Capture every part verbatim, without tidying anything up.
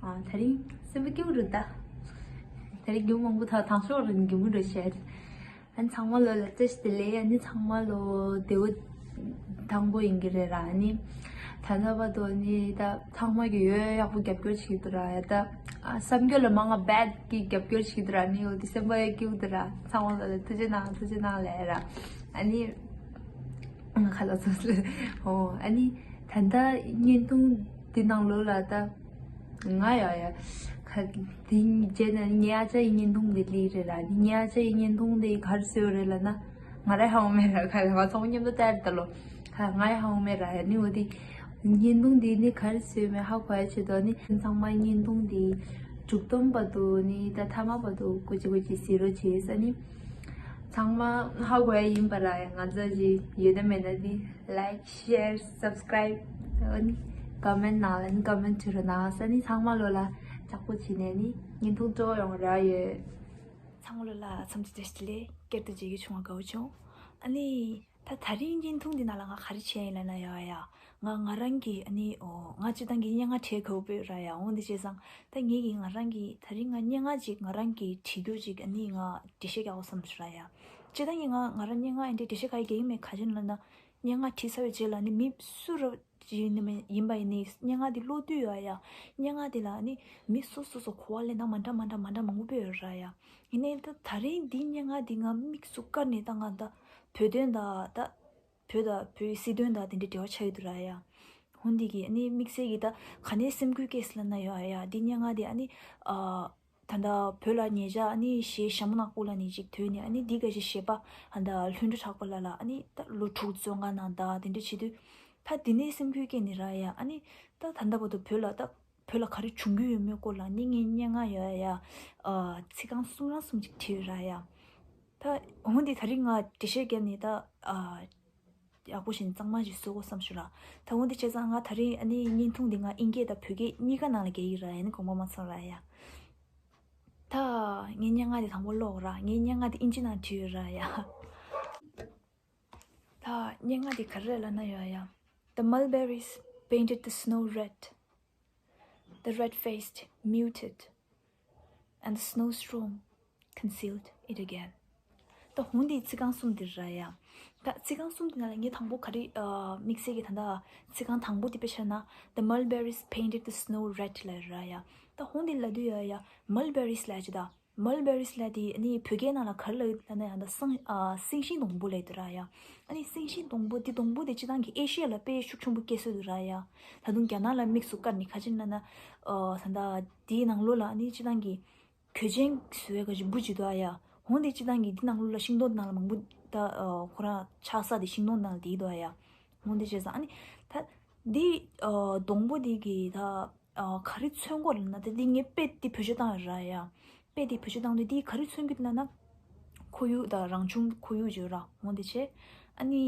ཨ། དེ་རིང་སེམས་པ་སྐྱིད་པོ་འདུག་ད། དེ་རིང་རྒྱུན་མང་པོ་ཐག་དང་ཤོག་རིང་རྒྱུན་མི་འགྲོ་བཤད། ཨ་ནི་ཚང་མ་ལོ་ལ་བཀྲ་ཤིས་བདེ་ལེགས། ཨ་ནི་ཚང་མ་ལོ་བདེ་པོ་ཐང་པོ་ཡིན་གྱི་རེད་ར། ཨ་ནི་ད་ལྟ་བར་དུ་ནི་ད་ཚང་མ་གི་ཡོད་ཡག་པོ་རྒྱབ་སྐྱོར་བྱེད་ཀྱི་འདུག་ར། ཡ་ད་ཨ་བསམ་རྒྱུ་ལ་མང་ང་བེད་ཀྱི་རྒྱབ་སྐྱོར་བྱེད་ཀྱི་འདུག་ར། ཨ་ནི་འོ་དེ་སེམས་པ་ཡ་སྐྱིད་པོ་འདུག་ར། ཚང་མ་ལོ་ལ་ཐུགས་རྗེ་གནང་། ཐུགས་རྗེ་གནང་ལབ་ར། ཨ་ནི། ང་ཁ་ལག་ཚོ་ལ། ཨོ། ཨ་ནི་ད་ལྟ་བརྙན་ཐུང་འདི་ནང་ལོགས་ལ་ད་ང་ཡ་ཡ་ཁ་འདི་རྗེས་ནས་ངའི་ཨ་ཅག་གི་བརྙན་ཐུང་འདི་སླེབས་རེད་ལ། ཨ་ནི་ངའི་ཨ་ཅག་གི་བརྙན་ཐུང་འདི་ག་རེ་བཟོས་ཡོད་རེད་ལབ་ན། ང་རང་ཧ་གོ་མེད་ར། ཁ་ལག་ང་ཚོ་མཉམ་དུ་ལྟ་རེད་ད་ལོ། ཁ་ལག་ང་ཡ་ཧ་གོ་མེད་ར། ཨ་ནི་འོ་དེ་བརྙན་ཐུང་འདི་ནི་ག་རེ་བཟོས་མེད་ཧ་གོ་ཡ་ཆེད་དུ། ཨ་ནི་ཚང་མ་བརྙན་ཐུང་འདི་མཇུག་སྡོམ་བར་དུ་ནི་ད་མཐའ་མ་བར་དུ་ཀོ་ཅི་ཀོ་ཅི་གཟིགས་རོགས་བྱེད། ཨ་ནི། ཚང་མ་ཧ་གོ་ཡ་ཡིན་པ་ར། ཡ་ང་ཚོ་ཅི་ཡོད་ན་མེད་ན་ནི་like, share, subscribe, ཨ་ནི་comment ནང་ལ་ནི་comment བྱེད་རོགས་གནང་། ཨ་ནི་ཚང་མ་ལོ་ལ་ལྕགས་པོ་བྱེད་ནས་ནི་བརྙན་ཐུང་གཙོ་བོ་ཡོང་ར་ཡོད། ཚང་མ་ལོ་ལ་འཚམས་འདྲི་བཀྲ་ཤིས་བདེ་ལེགས། བསྐྱར་དུ་མཇལ་རྒྱུ་བྱུང་བ་དགའ་བོ་བྱུང་། ཨ་ནི་ད་ད་རིང་བརྙན་ཐུང་འདི་ནང་ལ་ང་ག་རེ་བྱས་ཡིན་ལབ་ན་ཡ་ཡ། ང་ང་རང་གི་ཨ་ནི་ཨོ་ང་སྤྱིར་བཏང་གི་སྙན་ངག་བྲིས་དགའ་པོ་ཡོད་ར་ཡ། འོ་འདི་བྱས་ཙང་ད་ངེད་ཀྱི་ང་རང་གི་ད་རིང་ང་སྙན་ངག་ཅིག་ང་རང་གི་བྲིས་རྒྱུ་ཅིག་ཨ་ནི་ང་འགྲེལ་བཤད་རྒྱག་དགོས་བསམ་སོང་ར་ཡ། སྤྱིར་བཏང་གི་ང་ང་རང་སྙན་ངག་ཨེ་འདྲའི་འགྲེལ་བཤད་ག་ཡེ་རྒྱག་གི་མེད། ག་ཅི་ལབ་ན་སྙན་ངག་བྲིས་ཚར་བའི་རྗེས་ལ་ནི་མི་སུ་རུ་ཅིག་ཡིན་ནི་མེད་ཡིན་པ་ཡིན་ནི་སྙན་ངག་འདི་ཀློག་དུས་ཡ་ཡ། སྙན་ངག་འདི་ལ་ནི་མི་སོ་སོ་སོ་གོ་བ་ལེན་སྟངས་མ་འདྲ་མ་འདྲ་མ་འདྲ་མང་པོ་ཡོད་ར་ཡ། ཡིན་ནའི་ད་ད་རིང་འདི་སྙན་ངག་འདི་ང་དམིགས་སུ་བཀར་ནས་ད་ང་ད་བོད་དོན་ད་ད། བོད་དང་བོད་ཡིག་སྲིད་དོན་དང་དེ་འདྲའི་འབྲེལ་བ་ཆགས་ཡོད་འདུག་ར་ཡ། འོ་འདི་གི་ཨ་ནི་དམིགས་བསལ་གྱི་ད་ག་ནས་སེམས་འགུལ་སྐྱེས་ལབ་ན་ཡ་ཡ། འདི་སྙན་ངག་འདི་ཨ་ནི་ཨ་ད་ལྟ་བོད་ལ་ཉེ་ཆར་ཨ་ནི་གཞས་ཞྭ་མོ་ནག་པོ་ལབ་ནས་ཅིག་ཐོན་ནས། ཨ་ནི་འདི་ག་ཞིག་གཞས་པ་ཨ་ད་ལྷུན་གྲུབ་གྲགས་པ་ལགས་ལ་ཨ་ནི་ད་ལོ་དྲུག་བཙོན་ཁང་ནང་ད་དེ་འདྲ་བྱེད་དུས། ད་འདི་ནས་སེམས་འགུལ་སྐྱེས་ནས་ར་ཡ། ཨ་ནི་ད་ད་ལྟ་བར་དུ་བོད་ལ་ད་བོད་ལ་ག་རེ་བྱུང་གི་ཡོད་མེད་སྐོར་ལ་ནི་ངས་སྙན་ངག་ཡ་ཡ་ཨ་ཚིག་རྐང་གསུམ་རང་གསུམ་ཅིག་བྲིས་ཡོད་ར་ཡ། ད་འོ་འདི་ད་རིང་ང་འགྲེལ་བཤད་བརྒྱབ་ནས་ད་ཨ། ཡག་པོ་ཞིག་གཙང་མ་ཞིག་བཟོ་དགོས་བསམ་བྱུང་ར། ད་འོ་འདི་བྱས་ཙང་ང་ད་རིང་ཨ་ནི་བརྙན་ཐུང་འདི་ང་ཨིན་སྐད་དང་བོད་སྐད་གཉིས་ཀ་ནང་ལ་རྒྱག་གི་ར་ཡ། ཨ་ནི་དགོངས་པ་མ་ཚོམ་ར་ཡ། ད་ངའི་སྙན་ངག་འདི་དང་པོ་ཀློག་ར། ངའི་སྙན་ངག་འདི་ཨིན་ཇི་ནང་བྲིས་ཡོད་ར་ཡ། ད་སྙན་ངག་འདི་ག་རེ་རེད་ལབ་ན་ཡ་ཡ། The mulberries painted the snow red. The red face muted, and the snowstorm concealed it again. ད་འོ་འདི་ཚིག་རྐང་གསུམ་འདི་ར་ཡ། ད་ཚིག་རྐང་གསུམ་འདི་ནང་ལ་ངས་དང་པོ་ག་རེ་ཨ་དམིགས་བསལ་གྱི་ད་ད་ཚིག་རྐང་དང་པོ་འདི་དཔེ་བཞག་ན། The mulberries painted the snow red ལབ་ར་ཡ། ད་འོ་འདི་ལབ་དུས་ཡ་ཡ། mulberries ལབ་ཅིག་ད། mulberries ལབ་དེ་ནི་བོད་སྐད་ནང་ལ་ག་རེ་ལབ་ཡོད་ལབ་ན་ཡང་ད་སང་ཨ་སེང་ཤིང་སྡོང་པོ་ལབ་ཡོད་ར་ཡ། ཨ་ནི་སེང་ཤིང་སྡོང་པོ་འདི་སྡོང་པོ་དེ་སྤྱིར་བཏང་གི་ཨེ་ཤི་ཡ་ལ་དཔེ་ཤུགས་ཆེན་པོ་སྐྱེ་སྲོལ་འདུག་ར་ཡ། ད་དུང་རྒྱ་ནག་ལ་དམིགས་སུ་བཀར་ནས་ག་ཅི་ལབ་ན་ཨ་ད་ད་དེའི་ནང་ལོགས་ལ་ཨ་ནི་སྤྱིར་བཏང་གི་གོས་ཆེན་བཟོ་བའི་ག་ཅི་འབུ་ཅིག་འདུག་ཨ་ཡ། འོ་དེ་སྤྱིར་བཏང་གི་འདི་ནང་ལོགས་ལ་ཤིང་སྡོང་ནང་ལ་མང་པོ་ད་ཨ་ཁོ་རང་ཆགས་ས་དེ་ཤིང་སྡོང་ནང་ལ་དེ་འདུག་ཨ་ཡ། འོ་དེ་བྱས་ཙང་ཨ་ནི་ད་འདི་ཨ་སྡོང་པོ་འདི་གི་ད། ཨ་ག་རེ་མཚོན་གྱི་ཡོད་ལབ་ན། ད་འདི་ངས་དཔེ་འདི་བེད་སྤྱོད་བཏང་ཡོད་ར་ཡ། དཔེ་འདི་བེད་སྤྱོད་བཏང་དུས་འདི་ག་རེ་མཚོན་གྱི་ཡོད་ལབ་ན། ཁོར་ཡུག་དང་རང་བྱུང་ཁོར་ཡུག་བརྗོད་ར། འོ་འདི་བྱས། ཨ་ནི་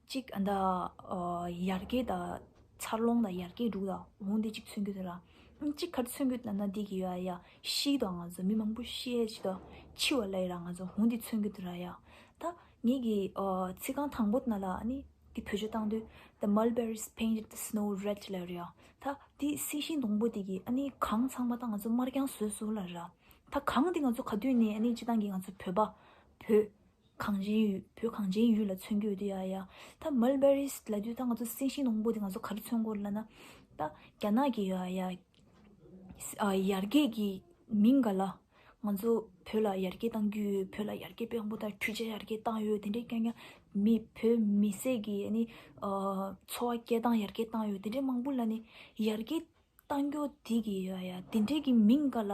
གཅིག་ཨ་ད་ཨ་ཡར་རྒྱས་དང་འཚར་ལོངས་དང་ཡར་རྒྱས་འགྲོ་དང་འོ་འདི་གཅིག་མཚོན་གྱི་ཡོད་ར། ཨ་གཅིག་ག་རེ་མཚོན་གྱི་ཡོད་ལབ་ན། འདི་གི་ཡ་ཡ་ཤི་དང་ང་ཚོ་མི་མང་པོ་ཤི་ཡས་ཅིག་དང་འཆི་བ་ལབ་ཡ་ར། ང་ཚོ་འོ་འདི་མཚོན་གྱི་ཡོད་ར་ཡ། ད་ངེད་ཀྱི་ཨ་ཚིག་རྐང་དང་པོ་ནང་ལ་ཨ་ནི། དེ་བེད་སྤྱོད་བཏང་དུས། The mulberries painted the snow red ལབ་རེད་ཡ། ད་དེ་སེང་ཤིང་སྡོང་པོ་དེ་གིས་ཨ་ནི་གངས་ཚང་མ་ད་ང་ཚོ་དམར་རྐྱང་བཟོས་སོང་ལབ་ར། ད་གངས་དེ་ང་ཚོ་ག་དུས་ནས་ཨ་ནི་སྤྱིར་བཏང་གི་ང་ཚོ་བོད་པ། བོད་གངས་ཅན་ཡུལ་བོད་གངས་ཅན་ཡུལ་ལ་མཚོན་གྱི་ཡོད་དུས་ཡ་ཡ། ད་mulberries ལབ་དུས་ད་ང་ཚོ་སེང་ཤིང་སྡོང་པོ་དེ་ང་ཚོ་ག་རེ་མཚོན་གྱི་ཡོད་ལབ་ན། ད་རྒྱ་ནག་གི་ཡ་ཡ། ཨ་ཡར་རྒྱས་ཀྱི་མིང་ག་ལ། ང་ཚོ་བོད་ལ་ཡར་རྒྱས་བཏང་རྒྱུ་ཡོད། བོད་ལ་ཡར་རྒྱས་དཔེ་མང་པོ་དང་འཕྲུལ་ཆས་ཡར་རྒྱས་བཏང་ཡོད། དེ་འདྲའི་རྐྱང་རྐྱང་མི་བོད་མི་སེར་གྱི་ཨ་ནི་ཨ་འཚོ་བ་སྐྱེལ་སྟངས་ཡར་རྒྱས་བཏང་ཡོད། དེ་འདྲའི་མང་པོ་ལ་ནི་ཡར་རྒྱས་བཏང་རྒྱུ་དེ་གི་ཡོད་ཡ། དེ་འདྲའི་གི་མིང་ག་ལ་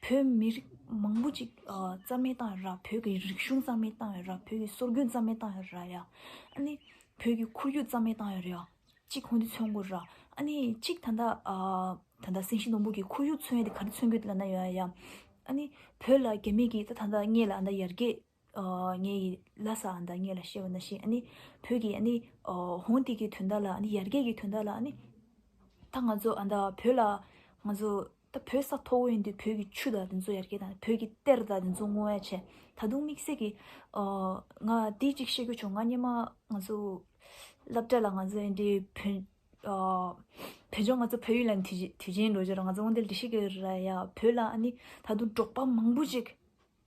བོད་མི་རིགས་མང་པོ་ཅིག་ཨ་རྩ་མེད་བཏང་ཡོད་ར། བོད་ཀྱི་རིག་གཞུང་རྩ་མེད་བཏང་ཡོད་ར། བོད་ཀྱི་སྲོལ་རྒྱུན་རྩ་མེད་བཏང་ཡོད་ར་ཡ། ཨ་ནི་བོད་ཀྱི་ཁོར་ཡུག་རྩ་མེད་བཏང་ཡོད་ར་ཡ། གཅིག་ཁོང་དུ་མཚོན་དགོས་ར། ཨ་ནི་གཅིག་ད་ལྟ་ཨ་ད་ལྟ་སེང་ཤིང་སྡོང་པོ་གི་ཁོར་ཡུག་མཚོན་ཡ་དེ་ག་རེ་མཚོན་གྱི་ལབ་ན་ཡ་ཡ། ཨ་ནི་བོད་ལ་རྒྱ་མི་གིས་ད་ད་ལྟ་ངེད་ལ་ཨ་ད་ཡར་རྒྱས་ཨ་ངེད་ཀྱི་ལ་ས་ཨ་ད་ངེད་ལ་བཤད་པ་ནང་བཞིན། ཨ་ནི་བོད་ཀྱི་ཨ་ནི་ཨ་ཧོང་དེ་གི་དོན་དག་ལ། ཨ་ནི་ཡར་རྒྱས་ཀྱི་དོན་དག་ལ། ཨ་ནི་ད་ང་ཚོ་ཨ་ད་བོད་ལ་ང་ཚོ་ད་བོད་ས་མཐོ་བོ་ཡིན་དུས་བོད་ཀྱི་ཆུ་དང་དེ་ཚོ་ཡར་རྒྱས་དང་། བོད་ཀྱི་གཏེར་དང་དེ་ཚོ་སྔོག་ཡ་བྱས། ད་དུང་དམིགས་བསལ་གྱི་ཨ་ང་དེ་གཅིག་བཤད་རྒྱུ་བྱུང་། ང་སྔོན་མ་ང་ཚོ་སློབ་གྲྭ་ལ་ང་ཚོ་ཨེ་འདྲའི་བོད་ཨ་ བོད་ལྗོངས་ང་ཚོ་བལ་ཡུལ་ལ་དུས་དུས་ཆེན་འགྲོ་རྒྱུ་ར། ང་ཚོ་དབང་འདུས་ལ་འགྲེལ་བཤད་བརྒྱབ་ཡོད་ར་ཡ། བོད་ལ་ཨ་ནི་ད་དུང་འབྲོག་པ་མང་པོ་ཅིག་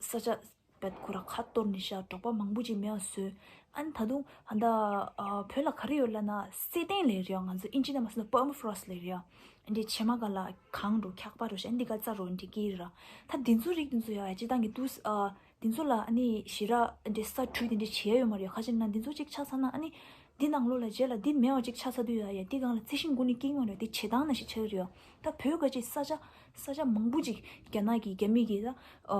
ས་ཆ་བེད་ཁོ་ར་ཁ་གཏོར་ནས་བཞག་འབྲོག་པ་མང་པོ་ཅིག་མེད་པ་བཟོས། ཨ་ནི་ད་དུང་ཧ་ད་ཨ་བོད་ལ་ག་རེ་ཡོད་ལབ་ན་སེ་ཏན་ལབ་རེད་ཡ། ང་ཚོ་ཨིན་ཇི་ནང་མ་སོང་ན་permafrost ལབ་རེད་ཡ། འདི་བྱེ་མ་ག་ལ་གངས་འགྲོ་འཁྱག་པ་འགྲོ་ཤ་འདི་ག་རྩ་རོ་འདི་སྐྱེ་ར། ད་འདི་ཚོ་རིགས་འདི་ཚོ་ཡ་ཡ་སྤྱི་བཏང་གི་དུས་ཨ་འདི་ཚོ་ལ་ཨ་ནི་ཞེ་དྲག་འདི་ས་འཁྲུད་དེ་འདྲ་བྱེད་ཡ་ཡོད་མ་རེད། ཁ་ཅིག་ན་འདི་ཚོ་ཅིག་ཆགས་ཚར་ན་ཨ་ནི་འདི་ནང་ལོགས་ལ་རྗེས་ལ་འདི་མེད་པ་ཅིག་ཆགས་ཚར་དུས་ཡ་ཡ་འདི་སྒང་ལ་རྩི་ཤིང་འགོ་ནས་སྐྱེ་གི་མ་རེད། འདི་བྱེ་ཐང་ནང་བཞིན་ཆགས་ཀྱི་རེད་ཡ། ད་བོད་ག་ཅིག་ས་ཆ་ས་ཆ་མང་པོ་ཅིག་རྒྱ་ནག་གི་རྒྱ་མི་གི་ད་ཨ་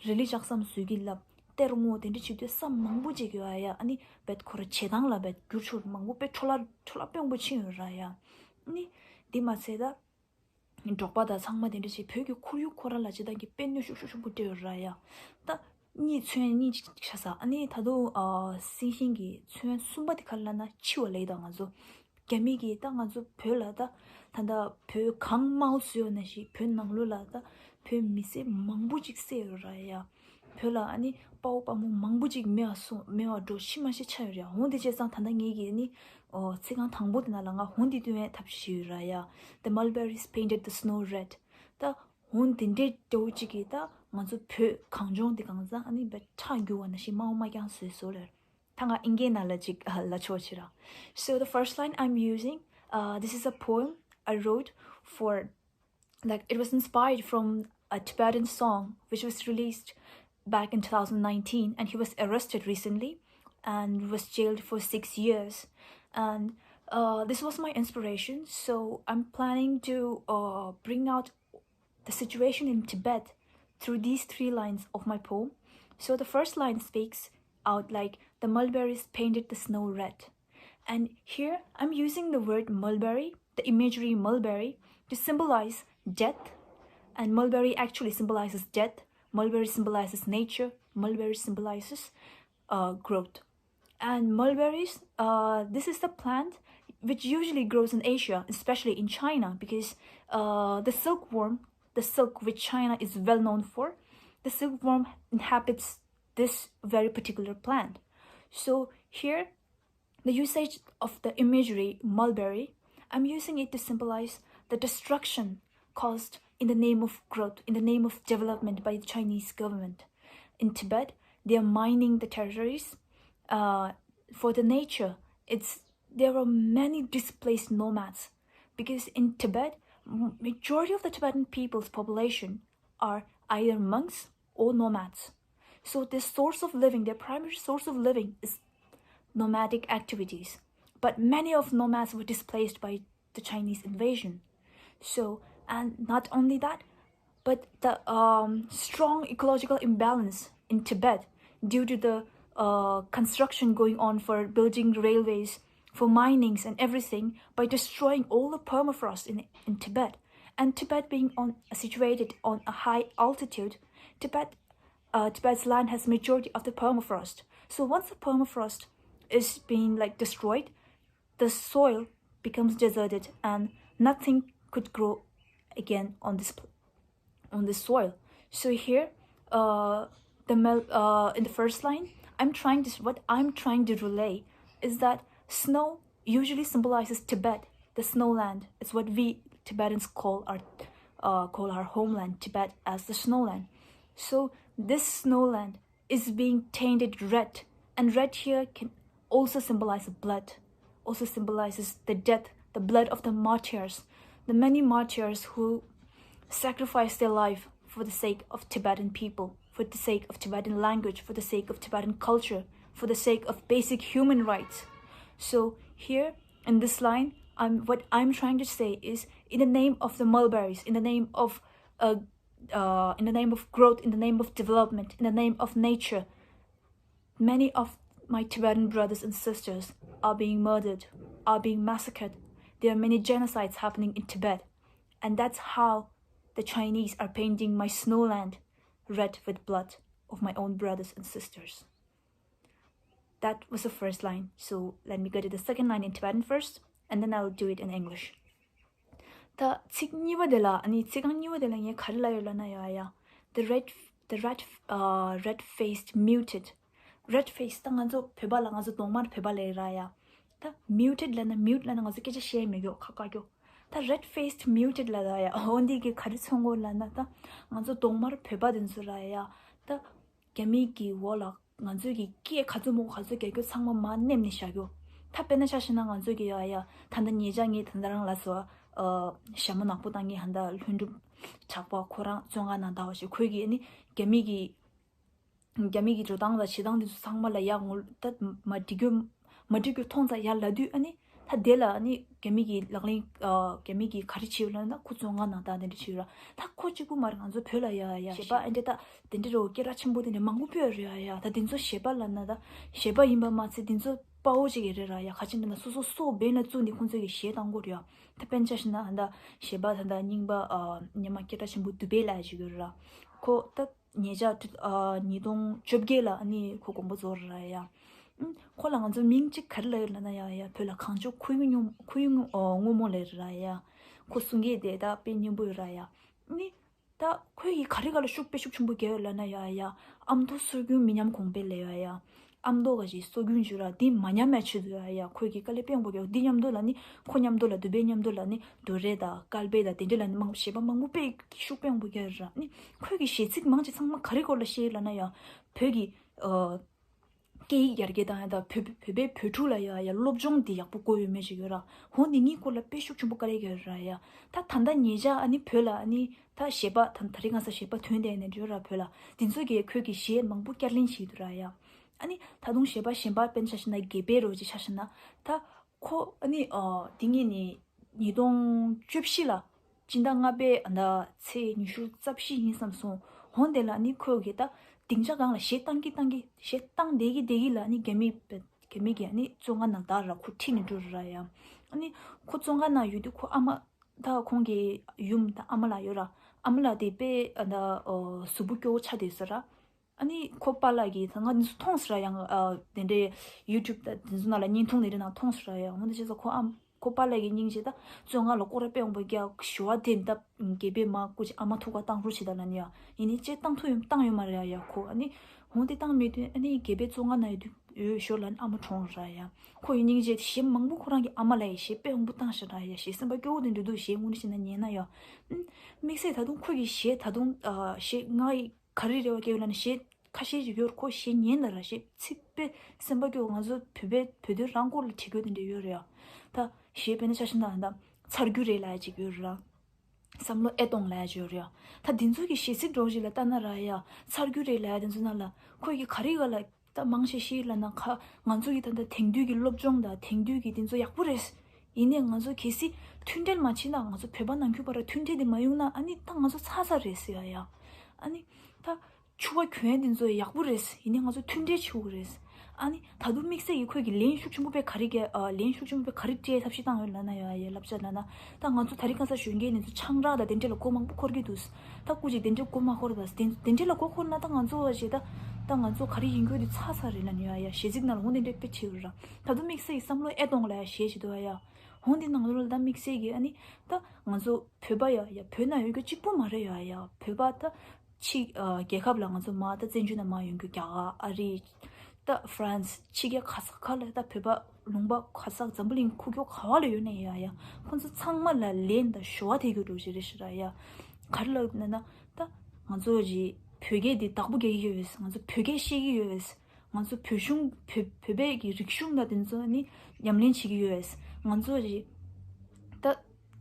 རི་ལི་ལྕགས་ཟམ་བཟོས་ཀྱི་ལབ་གཏེར་སྔོག་དེ་འདྲ་བྱེད་དུས་ས་མང་པོ་ཅིག་ཡོད་ཡ། ཨ་ནི་བེད་ཁོ་ར་བྱེ་ཐང་ལ་བེད་འགྱུར་ཆོག་མང་པོ་དཔེ་འཕྲོ་བརླག་འཕྲོ་བརླག་དཔེ་མང་པོ་ཕྱིན་ཡོད་ར་ཡ། ཨ་ནི་འདི་མ་ཚད་ད་འབྲོག་པ་དང་ཚང་མ་དེ་འདྲ་བྱེད་བོད་ཀྱི་ཁོར་ཡུག་ཁོ་ར་ལ་ཇི་ལྟར་གྱི་དཔེ་གནོད་ཤུགས་ཤུགས་ཆེན་པོ་སྤྲད་ཡོད་ར་ཡ། ད་གཉིས་ཚུན་གཉིས་ཆ་ས་ཨ་ནི་ད་དུང་ཨ་སིང་ཤིང་གི་ཚུན་གསུམ་པ་དེ་ག་རེ་ལབ་ན་འཆི་བ་ལབ་ད་ང་ཚོ་རྒྱ་མི་གིས་ད་ང་ཚོ་བོད་ལ་ད་ད་ད་བོད་གངས་དམར་པོ་བཟོས་ཡོད་ན་ཞིག་བོད་ནང་ལོགས་ལ་ད་བོད་མི་སེར་མང་པོ་ཅིག་བསད་ཡོད་ར་ཡ། བོད་ལ་ཨ་ནི་དཔའ་བོ་དཔའ་མོ་མང་པོ་ཅིག་མེད་པ་སོང་མེད་པ་འགྲོ་ཤི་མ་ཤི་ཆགས་ཡོད་རེད། འོང་དེ་བྱས་ཙང་ད་ལྟ་ངེད་ཀྱི་ཨ་ནི་ཨོ་ཚིག་རྐང་དང་པོ་དེ་ནང་ལ་ང་འོང་དེ་སྟོན་ཡས་ཐབས་ཤེས་ཡོད་ར་ཡ། The mulberries painted the snow red. ད་འོང་དེ་འདྲའི་འདྲ་བོ་ཅིག་གིས་ད་ང་ཚོ་བོད་གངས་ལྗོངས་དེ་གང་ཚང་ཨ་ནི་བས་ཁྲག་རྒྱུག་པ་ནང་བཞིན་དམར་པོ་དམར་རྐྱང་བཟོས་བཟོས་ལེར། ད་ང་ཨིན་སྐད་ནང་ལ་ཅིག་ལབ་ཆོག་ཕྱིར་ར། So the first line I'm using, uh, this is a poem I wrote for, like, it was inspired from a Tibetan song which was released back in two thousand nineteen, and he was arrested recently and was jailed for six years. And uh, this was my inspiration, so I'm planning to uh, bring out the situation in Tibet through these three lines of my poem. So the first line speaks out like the mulberries painted the snow red. And here I'm using the word mulberry, the imagery mulberry, to symbolize death. And mulberry actually symbolizes death. Mulberry symbolizes nature. Mulberry symbolizes uh, growth. And mulberries, uh, this is the plant which usually grows in Asia, especially in China, because uh, the silkworm, the silk which China is well known for, the silkworm inhabits this very particular plant. So here, the usage of the imagery mulberry, I'm using it to symbolize the destruction caused in the name of growth, in the name of development by the Chinese government. In Tibet, they are mining the territories uh, for the nature. It's there are many displaced nomads because in Tibet, m- majority of the Tibetan people's population are either monks or nomads. So their source of living, their primary source of living is nomadic activities. But many of nomads were displaced by the Chinese invasion. So, and not only that, but the um, strong ecological imbalance in Tibet due to the uh, construction going on for building railways, for minings and everything by destroying all the permafrost in, in Tibet. And Tibet being on situated on a high altitude, Tibet uh, Tibet's land has majority of the permafrost. So once the permafrost is being like destroyed, the soil becomes deserted and nothing could grow again on this pl- on this soil. So here, uh, the mel- uh, in the first line, I'm trying to what I'm trying to relay is that snow usually symbolizes Tibet, the snowland. It's what we Tibetans call our uh, call our homeland Tibet as the snowland. So this snowland is being tainted red, and red here can also symbolize blood, also symbolizes the death, the blood of the martyrs, the many martyrs who sacrificed their life for the sake of Tibetan people, for the sake of Tibetan language, for the sake of Tibetan culture, for the sake of basic human rights. So here in this line, I'm what I'm trying to say is in the name of the mulberries, in the name of uh, uh, in the name of growth, in the name of development, in the name of nature, many of my Tibetan brothers and sisters are being murdered, are being massacred. There are many genocides happening in Tibet. And that's how the Chinese are painting my snowland red with blood of my own brothers and sisters. That was the first line. So let me go to the second line in Tibetan first, and then I'll do it in English. ད་ཚིག་གཉིས་པ་དེ་ལ་ཨ་ནི་ཚིག་རྐང་གཉིས་པ་དེ་ལ་ངས་ག་རེ་ལབ་ཡོད་ལབ་ན་ཡ་ཡ། The red, uh, red faced muted. Red face ད་ང་ཚོ་བོད་པ་ལ་ང་ཚོ་གདོང་དམར་བོད་པ་ལབ་ར་ཡ། ད་muted ལབ་ན་mute ལབ་ན་ང་ཚོ་སྐད་ཆ་བཤད་མི་གྱོ་ཁ་བཀག་གྱོ། ད་red faced muted ལ་ད་ཡ་འོ་འདི་གི་ག་རེ་མཚོན་གོ་ལབ་ན། ད་ང་ཚོ་གདོང་དམར་བོད་པ་དེ་ཚོ་ར་ཡ། ད་རྒྱ་མི་གི་འོག་ལ་ང་ཚོ་གི་སྐད་ག་ཚོད་མང་ག་ཚོད་རྒྱག་རྒྱུ་ཚང་མ་མར་མནན་ནས་བཞག་རྒྱུ། ད་དཔེར་ན་ཆ་བཞག་ན་ང་ཚོ་གི་ཡ་ཡ་ད་ལྟ་ཉེ་ཆར་ངས་ད་ལྟ་རང་ལ་སོ་ཨ་ཞྭ་མོ་ནག་པོ་བཏང་མཁན་ཧ་ད་ལྷུན་གྲུབ་གྲགས་པ་ཁོ་རང་བཙོན་ཁང་ནང་ད་བ་ཞིག་ཁོས་གི་ཨ་ནི་རྒྱ་མི་གི་རྒྱ་མི་གི་འགྲོ་སྟངས་དང་བྱེད་སྟངས་དེ་ཚོ་ཚང་མ་ལ་ཡ་ངོ་ད་མ་འགྲིག་རྒྱུ་མ་འགྲིག་རྒྱུ་མཐོང་ཙང་ཡར་ལབ་དུས་ཨ་ནི་ད་དེ་ལ་ཨ་ནི་རྒྱ་མི་གི་ལག་ལེན་ཨ་རྒྱ་མི་གི་ག་རེ་བྱས་ཡོད་ལབ་ན་ཁོ་བཙོན་ཁང་ནང་བཏང་དེ་འདྲ་བྱས་ཡོད་ར། ད་ཁོ་གཅིག་པུ་མ་རེད། ང་ཚོ་བོད་ལ་ཡ་ཡ་གཞས་པ་ཨ་འདྲ་ད་དེ་འདྲ་རོ་སྐད་གྲགས་ཆེན་པོ་དེ་འདྲ་མང་པོ་ཕེབས་ཡོད་རེད་ཡ་ཡ། ད་དེ་ཚོ་གཞས་པ་ལབ་ན་ད་གཞས་པ་ཡིན་པ་མ་ཚད་དེ་ཚོ་དཔའ་བོ་ཅིག་ཡོད་རེད་ར་ཡ། ག་ཅི་འདྲ་ན་སོ་སོ་སྲོག་འབེན་ལ་བཙུགས་ནས་ཁོང་ཚོ་གི་གཞས་བཏང་གི་ཡོད་རེད་ཡ། ད་དཔེར་ན་ཆ་བཞག་ན་ད་གཞས་པ་ད་ད་རྙིང་པ་ཨ་སྔོན་མ་སྐད་གྲགས་ཆེན་པོ་དུ་བྷེ་ལབ་ཡ་ཅིག་ཡོད་རེད་ར། ཁོ་ད་ཉེ་ཆར་ཨ་ཉིས་སྟོང་བཅོ་བརྒྱད་ལ་ཨ་ནི་ཁོ་དགོངས་པ་རྫོགས་རེད་ར་ཡ། ཨུམ། ཁོ་ལ་ང་ཚོ་མིང་གཅིག་ག་རེ་ལབ་ཡོད་ལབ་ན་ཡ་ཡ་བོད་ལ་གངས་ལྗོངས་ཁོར་ཡུག་སྔོན་ཁོར་ཡུག་སྔོན་ཨོ་སྔོན་མོ་ལབ་ཡོད་རེད་ར་ཡ། ཁོ་གསུང་མཁན་དེ་ད་དཔེ་སྙན་པོ་ཡོད་ར་ཡ། ཨ་ནི་ད་ཁོས་ཡི་ག་རེ་ག་ལ་ཤུགས་དཔེ་ཤུགས་ཆེན་པོ་རྒྱག་ཡོད་ལབ་ན་ཡ་ཡ། ཨ་མདོ་སྲོལ་རྒྱུན་མི་ཉམས་གོང་འཕེལ་ལབ་ཡ་ཡ། ཨ་མདོ་ག་ཞིག་སྲོལ་རྒྱུན་ཞུ་ར་འདི་མ་ཉམས་པའི་ཆེད་དུ་ཡ་ཡ་ཁོས་ཀྱི་དཀའ་ལས་དཔེ་མང་པོ་རྒྱག་འདི་མཉམ་དུ་ལ་ནི་ཁོ་མཉམ་དུ་ལ་དུ་བྷེ་མཉམ་དུ་ལ་ནི་དུ་རེ་དང་ཀལ་པེ་དང་དེ་འདྲ་ལ་ནི་མང་གཞས་པ་མང་པོ་དཔེ་ཤུགས་དཔེ་མང་པོ་རྒྱག་ཡོད་ར། ནི་ཁོས་ཀྱི་གཞས་ཚིག་མང་ཆེ་ཚང་མ་ག་རེ་སྐོར་ལ་བཤད་ཡོད་ལབ་ན་ཡ་བོད་ཀྱི་ཨ། སྐད་ཡིག་ཡར་རྒྱས་བཏང་ཡ་དང་བོད་བོད་པའི་བོད་ཕྲུག་ལ་ཡ་ཡ་སློབ་སྦྱོང་འདི་ཡག་པོ་དགོས་ཡོད་མེད་ཅིག་ཡོད་ར། འོ་འདི་གཉིས་སྐོར་ལ་དཔེ་ཤུགས་ཆེན་པོ་བཀའ་ལས་རྒྱག་ཡོད་ར་ཡ། ད་ད་ལྟ་ཉེ་ཆར་ཨ་ནི་བོད་ལ་ཨ་ནི་ད་གཞས་པ་ད་ད་རེས་གང་ས་གཞས་པ་ཐོན་བསྡད་ནས་ཡོད་ར་བོད་ལ། འདི་ཚོ་གིས་ཁོས་ཀྱི་གཞས་མང་པོ་བསྐྱར་ལེན་བྱེད་འདུག་ར་ཡ། ཨ་ནི་ད་དུང་གཞས་པ་གཞན་པ་དཔེར་ན་ཆ་བཞག་ན་དགེ་འཕེལ་རོ་ཅིག་ཆ་བཞག་ན་ད། ཁོ་ཨ་ནི་ཨ་དེ་ངས་ནི་ཉིས་སྟོང་བཅུ་བཞི་ལ་སྤྱི་ཟླ་ལྔ་པའི་ཨ་ད་ཚེས་ཉི་ཤུ་རྩ་བཞི་ཡིན་བསམ་སོང་། འོ་དེ་ལ་ཨ་ནི་ཁོས་གི་ད་སྡིངས་ཆ་སྒང་ལ་གཞས་བཏང་གི་བཏང་གི་གཞས་བཏང་བསྡད་ཀྱི་བསྡད་ཀྱི་ལ་ཨ་ནི་རྒྱ་མི་རྒྱ་མི་གི་ཨ་ནི་བཙོན་ཁང་ནང་བདག་ར་ཁོ་ཁྲིད་ནས་འགྲོ་ར་ཡ། ཨ་ནི་ཁོ་བཙོན་ཁང་ནང་ཡོད་དུས་ཁོ་ཨ་མ་ད་ཁོང་གི་ཡུམ་ད་ཨ་མ་ལགས་ཡོད་ར། ཨ་མ་ལགས་དེ་དཔེ་ཨ་ད་ཨོ་གཟུགས་པོ་སྐྱོ་བོ་ཆགས་བསྡད་ས་ར། ཨ་ནི་ཁོ་པཱ་ལགས་ཀྱིས་ད་ང་འདི་ཚོ་མཐོང་སོང་ར་ཡང་ཨ་དེ་འདྲའི་ཡུ་ཊུབ་དང་དེ་ཚོ་ནང་ལ་བརྙན་ཐུང་དེ་འདྲ་ནང་མཐོང་སོང་ར་ཡང་། འོ་འདི་བྱས་ཙང་ཁོ་ཨ་ཁོ་པཱ་ལགས་ཀྱི་སྙིང་རྗེ་ད་བཙོན་ཁང་ལ་སྐོར་ར་དཔེ་ཡོང་པོ་རྒྱག་ཞུ་བ་དེ་ད་དགེ་འཕེལ་མ་སྐུ་མཁྱེན་ཨ་མ་ཐུག་ག་བཏང་རོགས་བྱེད་ད་ལ་ནི་ཡ་ཡིན་ནི་ཅེས་བཏང་ཐུབ་ཡོད་བཏང་ཡོད་མ་རེད་ཡ་ཡ་ཁོ། ཨ་ནི་འོ་དེ་བཏང་མེད་དུས་ཨ་ནི་དགེ་འཕེལ་བཙོན་ཁང་ནང་ཡོད་དུས་ཡོད་ཞོར་ལ་ཨ་མ་གྲོངས་ར་ཡ། ཁོ་ཡི་སྙིང་རྗེ་གཞས་མང་པོ་ཁོ་རང་གི་ཨ་མ་ལ་ཡི་གཞས་དཔེ་ཡོང་པོ་བཏང་ཤག་ར་ཡ། གཞས་སེམས་པ་སྐྱོ་བོ་དེ་འདྲ་འདུག་གཞས་དངོས་གནས་བཤད་ན་ཉན་ན་ཡ། དམིགས་བསལ་ད་དུང་ཁོ་གི་གཞས་ད་དུང་ཨ་གཞས་ང་ཡི་ག་རེ་རེད་བ་སྐྱེ་བོ་ལ་ནི་གཞས་ཁ་ཤས་ཤིག་ཡོད་རེད། ཁོ་གཞས་ཉན་ལ་ར་གཞས་ཚིག་དཔེ་སེམས་པ་སྐྱོ་བོ། ང་ཚོ་བོད་པའི་བོད་དོན་རང་སྐོར་ལ་བྲིས་རྒྱུ་དེ་འདྲ་ཡོད་རེད་ཡ། ད་གཞས་དཔེར་ན་ཆ་བཞག་ན་ད་ཚར་རྒྱུ་རེད་ལབ་ཡ་ཅིག་ཡོད་རེད་ར། བསམ་བློ་ཨེ་གཏོང་ལབ་ཡ་ཅིག་ཡོད་རེད་ཡ། ད་འདི་ཚོ་གི་གཞས་ཚིག་འདྲ་བོ་ཞིག་ལ་ལྟ་ན་ར་ཡ་ཚར་རྒྱུ་རེད་ལབ་ཡ་དེ་ཚོ་ནང་ལ་ཁོས་གི་ག་རེ་ག་ལ་ད་མང་ཆེ་ཤོས་ལ་ན་ཁ་ང་ཚོ་གི་ད་ལྟ་དེང་དུས་ཀྱི་སློབ་སྦྱོང་དང་དེང་དུས་ཀྱི་དེ་ཚོ་ཡག་པོ་རེད། ཡིན་ནའི་ང་ཚོ་གལ་སྲིད་མཐུན་སྒྲིལ་མ་བྱེད་ན་ང་ཚོ་བོད་པ་ནང་ཁུལ་བར་མཐུན་སྒྲིལ་དེ་མ་ཡོང་ན་ཨ་ནི་ད་ང་ཚོ་ཚར་ཚར་རེད་ཟེར་ཡ་ཡ། ཨ་ནི་ད་ཕྱུ་པ་གྱོན་དེ་ཚོ་ཡག་པོ་རེད། ཡིན་ནའི་ང་ཚོ་མཐུན་སྒྲིལ་བྱེད་དགོས་རེད། ཨ་ནི་ད་དུང་དམིགས་བསལ་གྱི་ཁོས་ཀྱི་ལན་ཤུགས་ཆེན་པོ་དཔེ་ག་རེ་རྒྱག་ཨ་ལན་ཤུགས་ཆེན་པོ་དཔེ་ག་རེ་སྤྲད་ཐབས་ཤེས་བཏང་ཡོད་ལབ་ན་ཡ་ཡ་བསླབ་བྱ་ལབ་ན། ད་ང་ཚོ་ད་རེས་ཁ་སང་གཞོན་སྐྱེས་དེ་ཚོ་ཆང་རག་དང་དེ་འདྲ་ལ་མགོ་མང་པོ་འཁོར་གྱི་འདུག་ད་སྐུ་མཁྱེན་དེ་འདྲ་མགོ་མ་འཁོར་ད་དེ་དེ་འདྲ་ལ་མགོ་འཁོར་ན་ད་ང་ཚོ་བ་ཞེ་ད་ད་ང་ཚོ་ག་རེ་ཡིན་རྒྱུ་དེ་ཚར་ཚར་རེད་ལབ་ནས་ཡ་ཡ་གཞས་ཚིག་ནང་ལ་འོ་དེ་འདྲ་དཔེ་བྲིས་ཡོད་ར། ད་དུང་དམིགས་བསལ་གྱི་བསམ་བློ་ཨེ་གཏོང་ལ་ཡ་གཞས་བྱེད་དུ་ཡ་ཡ། འོ་འདི་ནང་ལོགས་ལ་ད་དམིགས་བསལ་གྱི་ཨ་ནི་ད་ང་ཚོ་བོད་པ་ཡ་ཡ་བོད་ནང་ཡོད་རྒྱུ་གཅིག་པུ་མ་རེད་ཡ་ཡ། བོད་པ་ད་ཕྱི་ཨ་རྒྱལ་ཁབ་ལ་ང་ཚོ་མ་ད་བཙན་བྱོལ་ནང་མ་ཡོང་རྒྱུ་རྒྱ་གར་ཨ་རི་ད་ཧྥ་རན་སི་ཕྱི་རྒྱལ་ག་ས་ག་ལ་ད་བོད་པ་ལུང་པ་ག་ས་འཛམ་བུ་གླིང་ཁུག་ཀྱོག་ག་བ་ལ་ཡོད་ནའི་ཡ་ཡ་ཁོང་ཚོ་ཚང་མ་ལ་ལན་དང་ཞུ་བ་དེ་གྱུར་འགྲོ་ཞིག་རེད་ཤི་ར་ཡ། ག་རེ་ལབ་ན་ན་ད་ང་ཚོ་རི་བོད་སྐད་འདི་བདག་པོ་རྒྱག་གི་ཡོད། ང་ཚོ་བོད་སྐད་བཤད་ཀྱི་ཡོད། ང་ཚོ་བོད་གཞུང་བོད་བོད་པའི་གི་རིག་གཞུང་ལ་དེ་ཚོ་ནི་ཉམས་ལེན་བྱེད་ཀྱི་ཡོད། ང་ཚོ་རི་ད་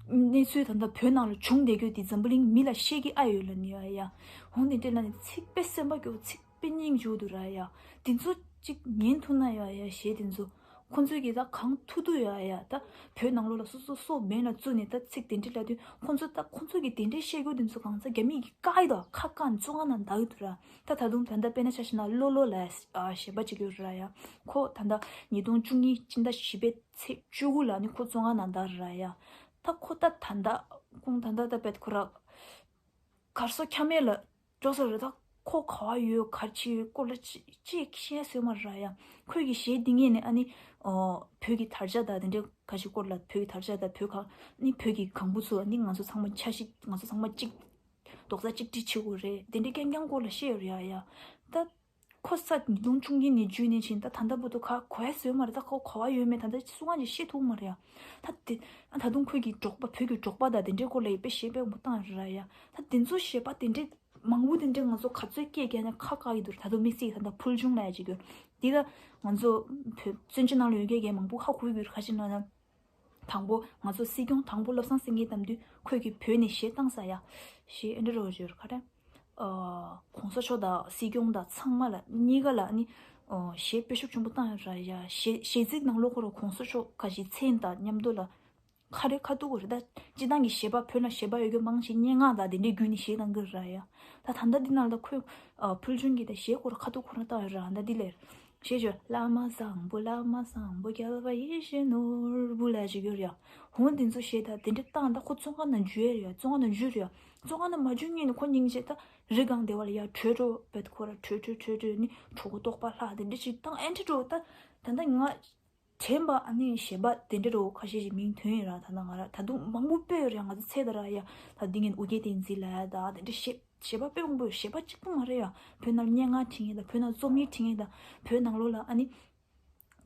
གནས་ཚུལ་ད་ལྟ་བོད་ནང་ལ་བྱུང་བསྡད་རྒྱུ་དེ་འཛམ་བུ་གླིང་མི་ལ་བཤད་ཀྱི་ཨ་ཡོད་ལ་ནི་ཡ་ཡ། འོང་དེ་འདྲ་ལ་ནི་ཚིག་དཔེ་སེམས་པ་སྐྱོ་ཚིག་དཔེ་སྙིང་རྗེ་འདུག་ར་ཡ། དེ་ཚོ་གཅིག་ཉན་ཐུབ་ན་ཡ་ཡ་གཞས་དེ་ཚོ་ཁོང་ཚོས་ཀྱི་ད་གང་ཐུབ་ཐུབ་ཡ་ཡ་ད་བོད་ནང་ལོགས་ལ་སོ་སོ་སོ་མེད་ལ་བཙུགས་ནས་ད་ཚིག་དེ་འདྲ་ལབ་དུས་ཁོང་ཚོ་ད་ཁོང་ཚོ་གི་དེ་འདྲ་བཤད་རྒྱུ་དེ་ཚོ་གང་ཚ་རྒྱ་མི་གི་བཀག་ཡི་ད་ཁ་བཀག་བཙོན་ཁང་ནང་བདག་ཡོད་དུ་ར། ད་ད་དུང་ད་ལྟ་དཔེར་ན་ཆ་བཞག་ན་ལོ་ལོ་ལ་ཨ་གཞས་པ་གཅིག་ཡོད་ར་ཡ། ཁོ་ད་ལྟ་ཉིས་སྟོང་བཅུ་གཉིས་སྤྱི་ཟླ་བཞི་པའི་ཚེས་བཅུ་དགུ་ལ་ནི་ཁོ་བཙོན་ཁང་ནང་བདག་ར་ཡ། ད་ཁོ་ད་ད་ལྟ་ཁོང་ད་ལྟ་ད་བེད་ཁོ་ར་གར་སོ་ཁྱ་མེད་ལ་འགྲོ་ས་རེད། ད་ཁོ་ག་བ་ཡོད་ག་རེ་བྱེད་ཡོད་སྐོར་ལ་ཅི་ཅི་ཤེས་སོས་མ་ར་ཡ། ཁོས་ཀྱི་གཞས་འདི་ངས་ནི་ཨ་ནི་ཨོ་བོད་ཀྱི་དར་ཆ་དང་དེ་འདྲ་ག་ཞིག་སྐོར་ལ་བོད་ཀྱི་དར་ཆ་དང་བོད་ག་ནི་བོད་ཀྱི་གང་བུ་ཚོ་ཨ་ནི་ང་ཚོ་ཚང་མ་ཆ་ཤིག་ང་ཚོ་ཚང་མ་གཅིག་རྡོག་རྩ་གཅིག་སྒྲིལ་བྱེད་དགོས་རེད། དེ་འདྲ་རྐྱང་རྐྱང་སྐོར་ལ་བཤད་ཡོད་རེད་ཡ་ཡ། ད་ ཁོ་ས་ཉིས་སྟོང་བཅུ་གཉིས་ནས་བརྒྱུད་ནས་ཕྱིན། ད་ད་ལྟ་བར་དུ་ག་གོ་ཡ་ཡོད་མ་རེད། ད་ཁོ་གོ་བ་ཡོད་མེད་ད་ལྟ་སུ་གང་ཅིག་ཤེས་ཐུབ་མ་རེད་ཡ། ད་དེ་ད་དུང་ཁོས་ཀྱི་འབྲོག་པ་བོད་ཀྱི་འབྲོག་པ་དང་དེ་འདྲའི་སྐོར་ལ་ཡི་དཔེ་གཞས་དཔེ་མོ་བཏང་ར་ཡ། ད་དེ་ཚོ་གཞས་པ་དེ་འདྲའི་མང་པོ་དེ་འདྲའི་ང་ཚོ་ག་ཚོད་སྐད་རྒྱག་ན་ཁ་བཀག་གི་འདུག་ད་དུང་དམིགས་བསལ་ད་ལྟ་ཕུལ་བྱུང་ལ་ཡ་ཅིག་གི་དེ་ལ་ང་ཚོ་བོད་བཙན་བྱོལ་ནང་ལ་ཡོད་མཁན་གྱི་མང་པོ་ཧ་གོ་གི་ཡོད་རེད། ཁ་ཅིག་ན་ན། དང་པོ་ང་ཚོ་སྲིད་སྐྱོང་དང་པོ་བློ་བཟང་སེང་གེ་བདམས་དུས་ཁོས་ཀྱི་བོད་ནས་གཞས་བཏང་ས་ཡ། གཞས་ཨེ་འདྲ་རོ་ཞོར་ཁ་རེ། ཨ། གོང་ས་མཆོག་དང་སྲིད་སྐྱོང་དང་ཚང་མ་ལ་གཉིས་ཀ་ལ་ནི། ཨ། གཞས་དཔེ་ཤུགས་ཆེན་པོ་བཏང་ཡོད་ར་ཡ། གཞས་གཞས་ཚིག་ནང་ལོགས་ཁོ་ར་གོང་ས་མཆོག་ག་ཞིག་མཚན་དང་མཉམ་དུ་ལ། ཁ་རེ་ཁ་ཐུག་གོ་རེ་ད། སྤྱི་བཏང་གི་གཞས་པ་བོད་ན་གཞས་པ་ཡོད་རྒྱུ་མང་ཞིག་སྙན་ངག་དང་དེ་འདྲའི་བརྒྱུད་ནས་གཞས་བཏང་གི་ར་ཡ། ད་ད་ལྟ་འདི་ནང་ལ་ཁོས། ཨ། ཕུལ་བྱུང་གི་ད་གཞས་སྐོར་ཁ་ཐུག་ཁོ་རང་བཏང་ཡོད་ར་ད་འདི་ལས། ཞེས་བརྗོད། བླ་མ་བཟང་པོ་བླ་མ་བཟང་པོ་རྒྱལ་བ་ཡིད་བཞིན་ནོར་བུ་ལ་ཞིག་ཡོད་རེད་ཡ། འོ་འདི་ཚོ་བཤད་ད་དེ་འདྲ་བཏང་ད་ཁོ་བཙོན་ཁང་ནང་འཇུས་རེད་ཡ། བཙོན་ཁང་ནང་འཇུས་རེད་ཡ། བཙོན་ཁང་ནང་མ་འཇུས་སྔོན་ནས་ཁོ་སྙིང་རྗེ་ད་རི་སྒང་བདེ་བ་ལ་ཡ་བྲོས་འགྲོ་བད་ཁོ་ར་བྲོས་བྲོས་བྲོས་བྲོས་ནི་གྲོད་ཁོག་ལྟོགས་པ་ལྷག་དེ་འདྲ་ཞིག་བཏང་ཨེ་འདྲ་འགྲོ་ད། ད་ལྟ་ང་དྲན་པ་ཨ་ནི་གཞས་པ་དེ་འདྲ་རོ་ཁ་ཤས་ཤིག་མིང་ཐོན་ཡོད་ར། ད་ལྟ་ང་ར་ད་དུང་མང་པོ་དཔེ་ཡོད་རེད་ང་ཚོ་ཚེ་ད་ར་ཡ། ད་འདི་ངན་ཨོ་རྒྱན་བསྟན་འཛིན་ལ་ཡ་ད་དེ་འདྲ་བཤད། གཞས་པ་དཔེ་མང་པོ་ཡོད། གཞས་པ་གཅིག་པུ་མ་རེད་ཡ། བོད་ནང་སྙན་ངག་བྲིས་མཁན་དང་བོད་ནང་རྩོམ་ཡིག་བྲིས་མཁན་དང་བོད་ནང་ལོགས་ལ་ཨ་ནི་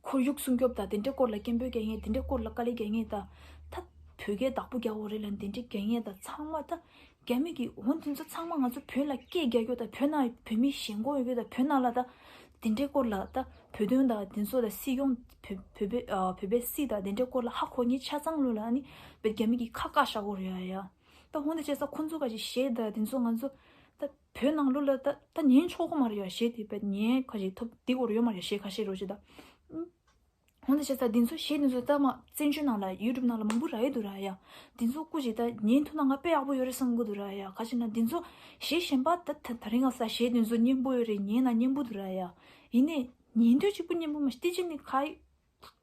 ཁོར་ཡུག་སྲུང་སྐྱོབ་དང་དེ་འདྲའི་སྐོར་ལ་སྐད་འབོད་རྒྱག་མཁན་དེ་འདྲའི་སྐོར་ལ་དཀའ་ལས་རྒྱག་མཁན་དང་། ད་བོད་སྐད་བདག་པོ་རྒྱག་དགོས་རེད་ལབ་དེ་འདྲའི་རྒྱག་མཁན་དང་ཚང་མ་ད་རྒྱ་མི་གི་འོ་དེ་ཚོ་ཚང་མ་ང་ཚོ་བོད་ལ་སྐད་རྒྱག་རྒྱུ་དང་བོད་ནང་བོད་མི་ཞེན་ཁོག་ཡོད་རྒྱུ་དང་བོད་ནང་ལ་ད་དེ་འདྲའི་སྐོར་ལ་ད་བོད་དོན་དང་དེ་ཚོ་ལ་སྲིད་སྐྱོང་བོད་བོད་པའི་ཨ་བོད་པའི་སྲིད་དང་དེ་འདྲའི་སྐོར་ལ་ཧ་གོ་མཁན་ཆ་ཚང་ལོ་ལ་ཨ་ནི་བོད་རྒྱ་མི་གི་ཁ་བཀག་བཞག་དགོས་རེད་ཡ་ཡ། ད་འོ་དེ་བྱས་ཙང་ཁོ་ཚོ་ག་ཞིག་གཞས་དང་དེ་ཚོ་ང་ཚོ་ད། བོད་ནང་ལོགས་ལ་ད་ད་ཉན་ཆོག་གི་མ་རེད་ཡ། གཞས་དེ་བས་ཉན་ཁ་ཞིག་ཐོབ་དེ་སྐོར་ཡོད་མ་རེད་གཞས་ཁ་ཤས་རོ་ཞིག་ད། ཧོན་ད་བྱས་ཙང་འདི་ཚོ་གཞས་འདི་ཚོ་ད་མ་བཙན་བྱོལ་ནང་ལ་ཡུ་ཊུབ་ནང་ལ་མང་པོ་རག་ཡོད་འདུག་ར་ཡ། འདི་ཚོ་སྐུ་ཞིག་ད་ཉན་ཐུབ་ན་ང་དཔེ་ཡག་པོ་ཡོད་རེད་བསམ་གི་འདུག་ར་ཡ། ག་ཞིག་ན་འདི་ཚོ་གཞས་གཞན་པ་ད་ད་ད་རིང་ང་ས་གཞས་འདི་ཚོ་སྙན་པོ་ཡོད་རེད། ཉན་ན་སྙན་པོ་འདུག་ར་ཡ། ཡིན་ནའི་ཉན་དུས་གཅིག་པུ་སྙན་པོ་མ་ཤི་ཏི་ཅི་ནི་ཁ་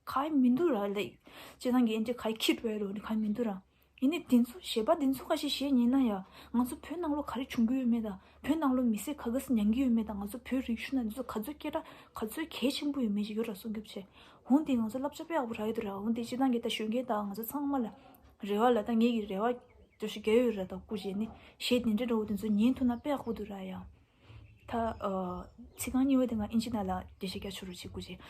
ཁ་མི་འདུག་ར་ལེ། ཅི་ཐང་གི་ཨེན་ཅི་ཁ་ཁྱི་བྲོ་ཡ་རོ་ནི་ཁ་མི་འདུག་ར། ཡིན་ནའི་དེ་ཚོ་གཞས་པ་དེ་ཚོ་ཁ་ཤས་གཞས་ཉན་ན་ཡ། ང་ཚོ་བོད་ནང་ལོགས་ག་རེ་བྱུང་གི་ཡོད་མེད་དང་བོད་ནང་ལོགས་མི་སེར་ག་ག་སེ་མྱང་གི་ཡོད་མེད་དང་ང་ཚོ་བོད་རིག་གཞུང་ན་དེ་ཚོ་ག་ཚོད་སྐད་གྲགས་ག་ཚོད་གལ་ཆེན་པོ་ཡོད་མེད་ཅིག་ཡོད་ར་སྲུང་སྐྱོབ་བྱས། འོན་ཏེ་ང་ཚོ་བསླབ་བྱ་དཔེ་ཡག་པོ་རག་ཡོད་དུ་ར། འོན་ཏེ་སྤྱི་བཏང་གི་ད་གཞོན་སྐྱེས་དང་ང་ཚོ་ཚང་མ་ལ་རེ་བ་ལ་ད་ངེད་ཀྱི་རེ་བ་འདྲ་ཞིག་རྒྱག་ཡོད་ར། ད་སྐུ་མཁྱེན་ནི་གཞས་དེ་འདྲ་འདྲ་བོ་དེ་ཚོ་ཉན་ཐུབ་ན་དཔེ་ཡག་པོ་འདུག་ར་ཡ། ད་ཨ་ཚིག་རྐང་གཉིས་པ་དེ་ང་ཨིན་ཇི་ནང་ལ་འགྲེལ་བཤད་རྒྱག་ཆོག་རོགས་བྱེད་སྐུ་མཁྱེན།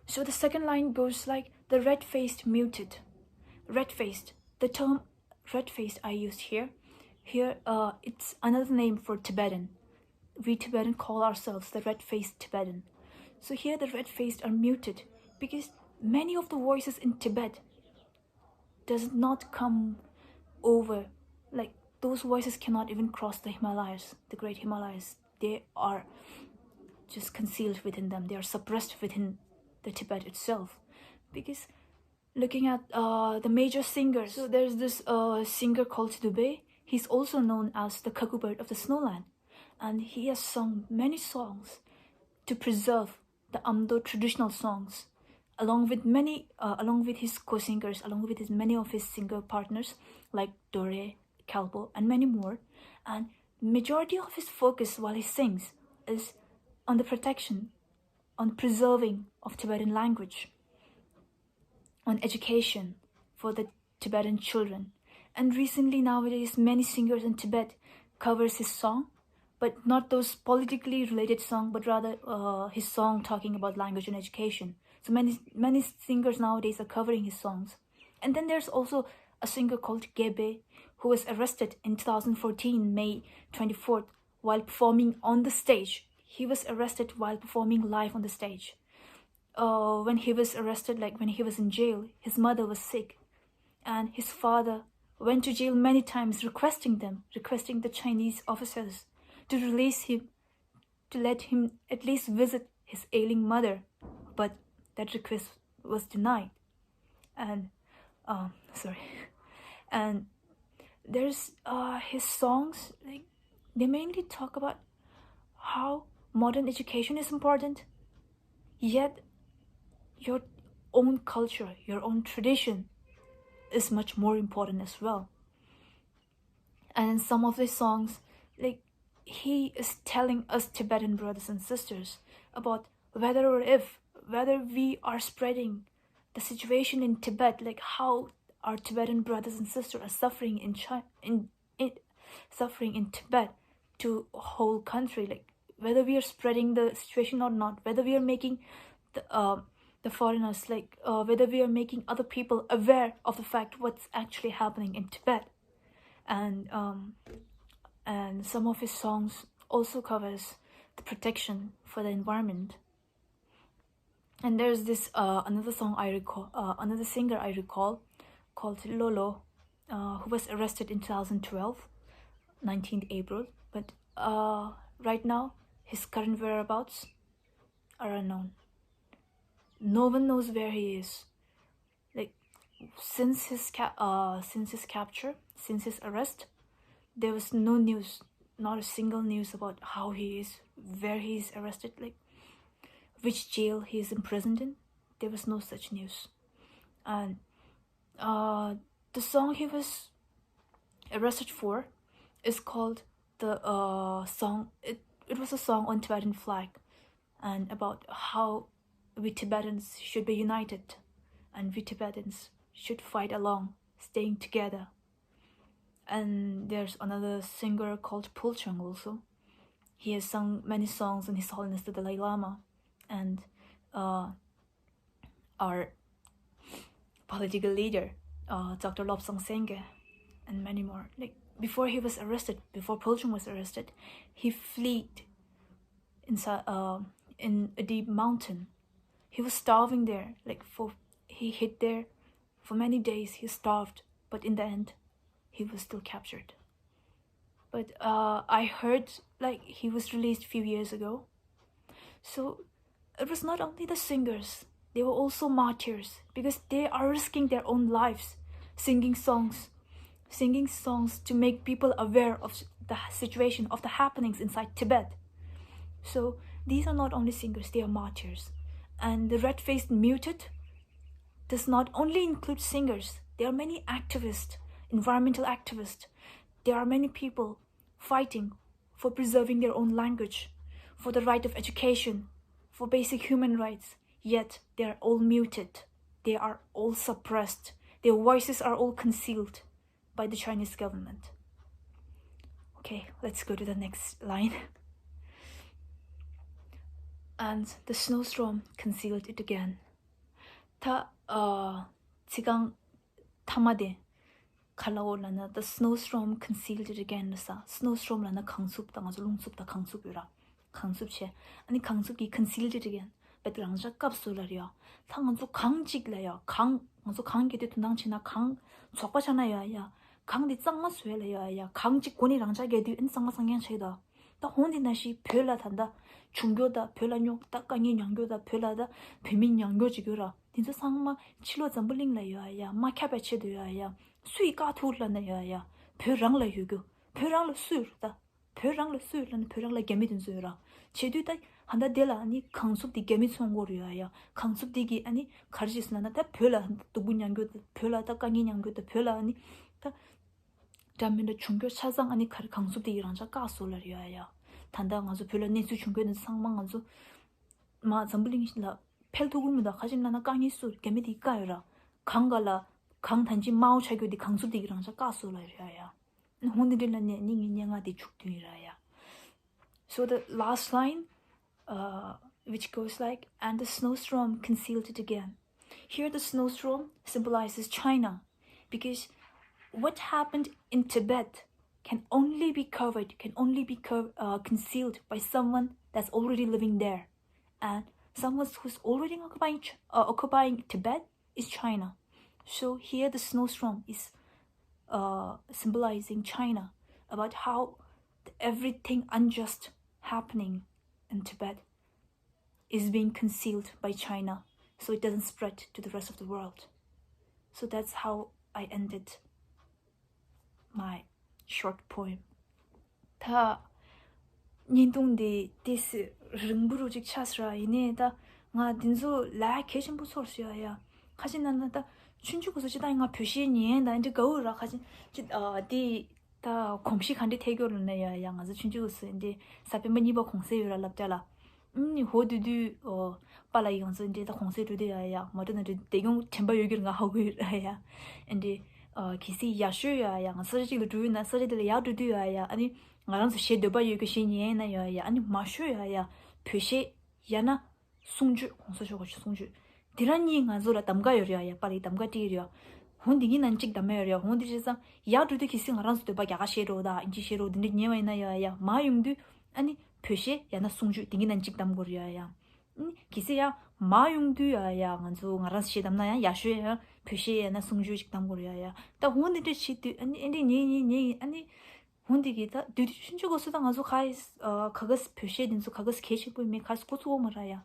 So the second line goes like the red-faced muted. Red-faced. The term red-faced I used here. Here, uh, it's another name for Tibetan. We Tibetan call ourselves the red-faced Tibetan. So here the red-faced are muted because many of the voices in Tibet does not come over. Like, those voices cannot even cross the Himalayas, the great Himalayas. They are just concealed within them. They are suppressed within the Tibet itself. Because looking at uh, the major singers, so there's this uh, singer called Dubey. He's also known as the cuckoo bird of the snowland. And he has sung many songs to preserve the Amdo traditional songs, along with many, uh, along with his co-singers, along with his many of his singer partners like Dore, Kalbo, and many more. And majority of his focus while he sings is on the protection, on preserving of Tibetan language, on education for the Tibetan children. And recently, nowadays, many singers in Tibet covers his song, but not those politically related song, but rather uh, his song talking about language and education. So many many singers nowadays are covering his songs. And then there's also a singer called Gebe, who was arrested in two thousand fourteen, May twenty-fourth, while performing on the stage. He was arrested while performing live on the stage. Uh, when he was arrested, like when he was in jail, his mother was sick, and his father went to jail many times requesting them, requesting the Chinese officers to release him, to let him at least visit his ailing mother, but that request was denied. And um, sorry, and there's uh, his songs, like, they mainly talk about how modern education is important, yet your own culture, your own tradition is much more important as well. And in some of these songs, like, he is telling us Tibetan brothers and sisters about whether or if, whether we are spreading the situation in Tibet, like how our Tibetan brothers and sisters are suffering in China, in, in suffering in Tibet to whole country, like whether we are spreading the situation or not, whether we are making the, uh, the foreigners, like, uh, whether we are making other people aware of the fact what's actually happening in Tibet. And um, and some of his songs also covers the protection for the environment. And there's this uh, another song I recall, uh, another singer I recall, called Lolo, uh, who was arrested in two thousand twelve, nineteenth April. But uh, right now, his current whereabouts are unknown. No one knows where he is. Like, since his ca- uh, since his capture, since his arrest, there was no news, not a single news about how he is, where he is arrested, like, which jail he is imprisoned in. There was no such news. And uh, the song he was arrested for is called the uh, song. It, it was a song on Tibetan flag and about how we Tibetans should be united and we Tibetans should fight along, staying together. And there's another singer called Pulchang also. He has sung many songs in His Holiness the Dalai Lama and uh, our political leader, uh, Doctor Lobsang Sangay, and many more. Like, before he was arrested, before Pulchang was arrested, he fled inside uh, in a deep mountain. He was starving there. Like, for he hid there for many days. He starved, but in the end, he was still captured. But uh, I heard, like, he was released a few years ago. So it was not only the singers, they were also martyrs because they are risking their own lives, singing songs, singing songs to make people aware of the situation, of the happenings inside Tibet. So these are not only singers, they are martyrs. And the red-faced muted does not only include singers. There are many activists, environmental activists. There are many people fighting for preserving their own language, for the right of education, for basic human rights. Yet they are all muted. They are all suppressed. Their voices are all concealed by the Chinese government. Okay, let's go to the next line. And the snowstorm concealed it again. ད་ཨ་ཚིག་རྐང་ཐ་མ་དེ་ག་ལ་འོ་ལབ་ན། ད་snowstorm concealed it again ལབ་ས། snowstorm ལབ་ན་གངས་འཚུབ་དང་། ང་ཚོ་རླུང་འཚུབ་དང་གངས་འཚུབ་ཡོད་ར། གངས་འཚུབ་བྱས། ཨ་ནི་གངས་འཚུབ་ཀྱིས་concealed it again བེད་རང་འཇགས་བཀབ་སོང་ལབ་རེད་ཡ། ད་ང་ཚོ་གངས་གཅིག་ལ་ཡ། གངས་ང་ཚོ་གངས་རྒྱག་དུས་དོ་སྣང་བྱས་ན་གངས་བཙོག་པ་ཆགས་ན་ཡ་ཡ། གངས་དེ་གཙང་མ་བཟོས་ལབ་ཡ་ཡ། གངས་གཅིག་སྒོ་ནས་རང་འཇགས་རྒྱག་དུས་ཨ་ནི་གཙང་མ་གཙང་རྐྱང་ཆགས་ཀྱི་འདུག་ད་འོ་འདི་ནང་བཞིན་བོད་ལ་ད་ལྟ་བྱུང་རྒྱུ་ད། བོད་ལ་རྙོག་ད། དཀའ་ངལ་མྱངས་རྒྱུ་ད། བོད་ལ་ད་བོད་མི་མྱངས་རྒྱུ་བྱེད་རྒྱུ་ར། དེ་ཚོ་ཚང་མ་ཕྱི་ལོགས་འཛམ་བུ་གླིང་ལ་ཡོད་ཡ། མ་ཁྱབ་པའི་ཆེད་དུ་ཡོད་ཡ། སུས་བཀག་ཐུབ་ལབ་ན་ཡོད་ཡ། བོད་རང་ལ་ཡོད་རྒྱུ། བོད་རང་ལ་སུས་ར་ད། བོད་རང་ལ་སུས་ལབ་ན་བོད་རང་ལ་རྒྱ་མི་དེ་ཚོ་ཡོད་ར། བྱེད་དུས་ད་ཧ་ད་དེ་ལ་ཨ་ནི་གངས་འཚུབ་དེ་རྒྱ་མི་ཚོང་སྐོར་ཡོད་ཡ། གངས་འཚུབ་དེ་གིས་ཨ་ནི་ག་རེ་བྱེད་ཟེར་ན། ད་བོད་ལ་སྡུག་པོ་མྱངས་རྒྱུ་ད། བོད་ལ་ད་དཀའ་ངལ་མྱངས་རྒྱུ་ད། བོད་ལ་ཨ་ནི་ད་འདྲ་མི་འདྲ་བྱུང་རྒྱུ་ཆ་ཚང་ཨ་ནི་ག་རེ་གངས་འཚུབ་དེ་ཡི་རང་འཇགས་བཀག་སོང་ལབ་ཡོད་ཡ། ད་ལྟ་ང་ཚོ་བོད་ལ་གནས་ཚུལ་བྱུང་རྒྱུ་དེ་ཚང་མ་ང་ཚོ་མ་འཛམ་བུ་གླིང་ལ་འཕེལ་ཐུབ་ཀྱི་མི་འདུག་ཁ་ཅིག་ལབ་ན་དཀའ་ངལ་སུ་རྒྱ་མི་དེ་བཀག་ཡོད་ར། གངས་ག་ལ་གངས་ད་ཅི་དམར་པོ་ཆགས་རྒྱུ་དེ་གངས་འཚུབ་དེ་ཡི་རང་འཇགས་བཀག་སོང་ལབ་ཡོད་ཡ། ཧོང་དེ་འདྲ་ལ་ནས་ནི་ངའི་སྙན་ངག་དེ་མཇུག་བསྡུས་ཡིན་ར་ཡ། So the last line, uh, which goes like, and the snowstorm concealed it again. Here, the snowstorm symbolizes China, because what happened in Tibet can only be covered, can only be co- uh, concealed by someone that's already living there. And someone who's already occupying, Ch- uh, occupying Tibet is China. So here, the snowstorm is uh, symbolizing China, about how everything unjust happening in Tibet is being concealed by China, so it doesn't spread to the rest of the world. So that's how I ended my short poem. ད་བརྙན་ཐུང་འདི་ཏོག་ཙམ་རིང་པོ་རུ་ཅིག་ཆགས་སོང་ར། ཡིན་ནའི་ད་ང་འདི་ཚོ་ལས་གལ་ཆེན་པོ་ཚོར་སོང་ཡ་ཡ། ཁ་ཅིག་ན་ན་ད་ཆུང་ཆུང་གོ་སོ་ཅི་ད་ང་བོད་གཞས་ཉན་ད་འདི་དགའ་བོ་ར། ཁ་ཅིག་ཅི་ཨ་འདི་ད་གོམས་གཤིས་ག་འདྲ་ཐེབས་ཀྱི་ཡོད་ལབ་ན་ཡ་ཡ། ང་ཚོ་ཆུང་ཆུང་གོ་སོ་འདི་གཟའ་སྤེན་པ་གཉིས་པ་གུང་སེང་ཡོད་ར་སློབ་གྲྭ་ལ། ཨུམ་ནི་ཧོ་དུ་དུ་ཨོ་པཱ་ལགས་ཡང་ཚོ་འདི་ད་གུང་སེང་འགྲོ་དུས་ཡ་ཡ། མ་འགྲོ་ན་འགྲོ་དེ་ཡོང་དྲན་པ་ཡོད་ཀྱི་ར། ང་ཧ་གོ་ཡོད་ར་ཡ། ཨ་འདི་ཨ་གལ་སྲིད་ཡག་ཤོས་ཡ་ཡ། ང་ས་ཆ་གཅིག་ལ་འགྲོ་ཡོད་ན་ས་ཆ་དེ་ལ་ཡར་འགྲོ་དུས་ཡ་ཡ། ཨ་ནི་ ང་རང་ཚོ་གཞས་འདོད་པ་ཡོད་རྒྱུ་གཞས་ཉན་ན་ཡོད་ཡ། ཨ་ནི་མ་ཤོད་ཡོད་ཡ། བོད་གཞས་ཡང་ན་གསུང་ཆོས། གོང་ས་མཆོག་གི་གསུང་ཆོས། དེ་རང་གཉིས་ང་ཚོ་ལ་གདམ་ག་ཡོད་རེད་ཡ། པཱ་ལགས་གདམ་ག་སྤྲད་ཀྱི་རེད་ཡ། འོ་དེ་གཉིས་ནང་གཅིག་གདམ་ཡོད་རེད་ཡ། འོ་དེ་བྱས་ཙང་ཡར་འགྲོ་དུས་གལ་སྲིད་ང་རང་ཚོ་འདོད་པ་རྒྱ་གར་གཞས་འདྲ་བོ་དང་ཨིན་ཇི་གཞས་འདྲ་བོ་དེ་འདྲ་ཉན་པ་ཡིན་ན་ཡོད་ཡ། མར་ཡོང་དུས་ཨ་ནི་བོད་གཞས་ཡང་ན་གསུང་ཆོས་དེ་གཉིས་ནང་གཅིག་གདམ་དགོས་རེད་ཡ། ཨ་ནི་གལ་སྲིད་ཡང་མར་ཡོང་དུས་ཡ་ཡ་ང་ཚོ་ང་རང་ཚོ་གཞས་གདམ་ན་ཡང་ཡག་ཤོས་ཡང་བོད་གཞས་ཡང་ན་གསུང་ཆོས་ཅིག་གདམ་དགོས་རེད་ཡ་ཡ། ད་འོ་འདི་འདྲ་བྱེད་དུས་ཨ་ནི་ཨེ་འདྲ་ཉན་ཉན་ཉན་ཨ་ནི། འོ་འདི་གི་ད་དུས་དུས་ཆུང་ཆུང་སྐབས་སུ་ད་ང་ཚོ་ག་ཨ་ག་ག་བོད་གཞས་འདི་ཚོ་ག་ག་གལ་ཆེན་པོ་ཡིན་མེད་ག་གོ་ཚོད་མ་ར་ཡ།